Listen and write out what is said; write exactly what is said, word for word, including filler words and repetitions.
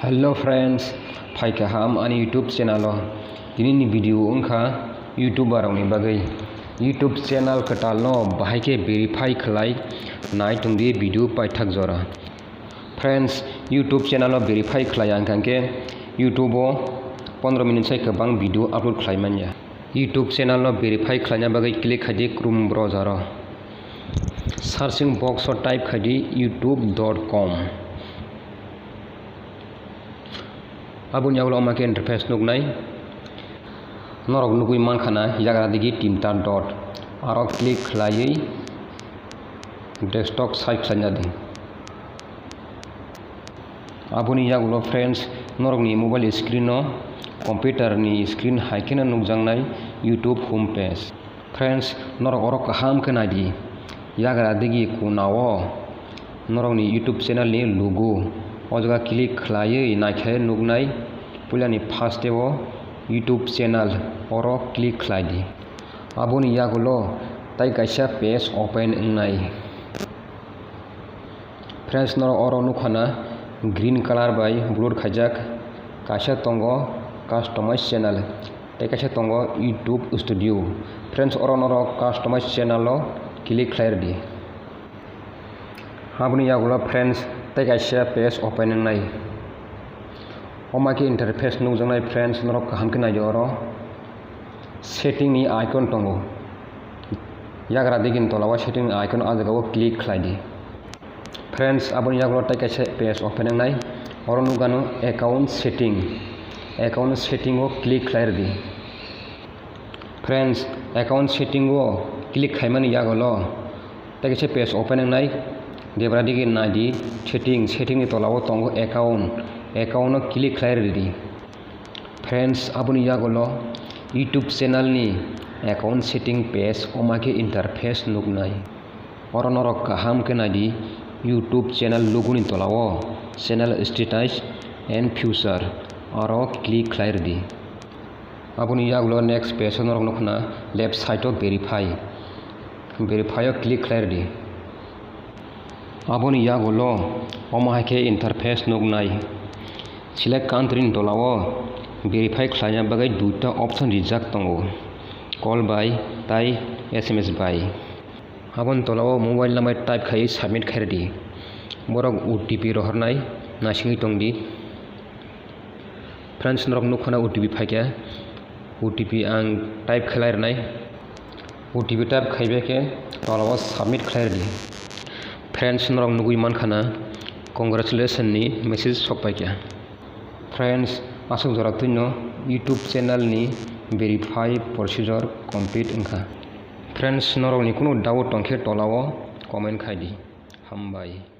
Hello friends, phai kaham ani YouTube channel o. Tini ni video wngkha YouTuber rokni bagwi. YouTube channel kwtal no bahai khe verify khlai nai tongdi video paithak jora. Friends, YouTube channel o verify khlai ang khe YouTube o pondro minute sai kwbang video upload khlai manya. YouTube channel no verify khlaina bagwi click khaidi Chrome browser o. Searching box o type khaidi youtube dot com. Aboni yagulo omo khe interface nuknai. Norok nugwi mankha na yagra digi tinta dot. Aro click khlaiwi desktop sai khlaina di. Aboni yagulo friends, norokni mobile screen o computer ni screen hai kheno nukjaknai YouTube home page. Friends, norok oro kaham khe naidi. Yagra digi kuna o norokni YouTube channel ni logo. O jaga click khlaiwi naikhe nuknai puilani first o YouTube channel, oro click khlaidi. Aboni yagulo tai kaisa page open wngnai. Friends, norok oro nukha na green color bai blur khaijak, kaisa tongo customize channel, tei kaisa tongo YouTube Studio. Friends, oro norok customize channel o click khlai rwdi. Aboni yagulo friends, tei kaisa page open wngnai. Omo khe interface nukjaknai friends, norok kaham khe naidi oro. Setting ni icon tongo. Yagra digini tola o setting ni icon, o jaga o click khlai di. Friends, aboni yagulo tei kaisa page open wngnai. Oro nukgano account setting. Account setting o click khlai rwdi. Friends, account setting o click khaimani yagulo tei kaisa page open wngnai. Debra digi naidi setting, setting ni tola o tongo account. Account o click khlai rwdi. Friends, aboni yagulo YouTube channel ni account setting page, omo khe interface nuknai. Oro norok kaham khe naidi YouTube channel logo ni tola o channel status and future, oro click khlai rwdi. Aboni yagulo next page o norok nukha na left side o verify, verify o click khlai rwdi. Aboni yagulo omo hai khe interface nuknai. Select country ni tola o verify khlaina bagwi duita option rijak tongo, call bai tai S M S bai. Aboni tola o mobile number type khai submit khai rwdi. Borok O T P rohornai naisingwi tongdi. Friends, norok nukha na O T P phaikha, O T P ang type khlai rwnai. O T P type khaibai khe tola o submit khlai rwdi. Friends, norok nugwi mankha na congratulation ni message sok paikha. Friends, aswk jora twino YouTube channel ni verify procedure complete wngkha. Friends, norok ni kunu doubt tongkhe tola o comment khaidi. Hambai.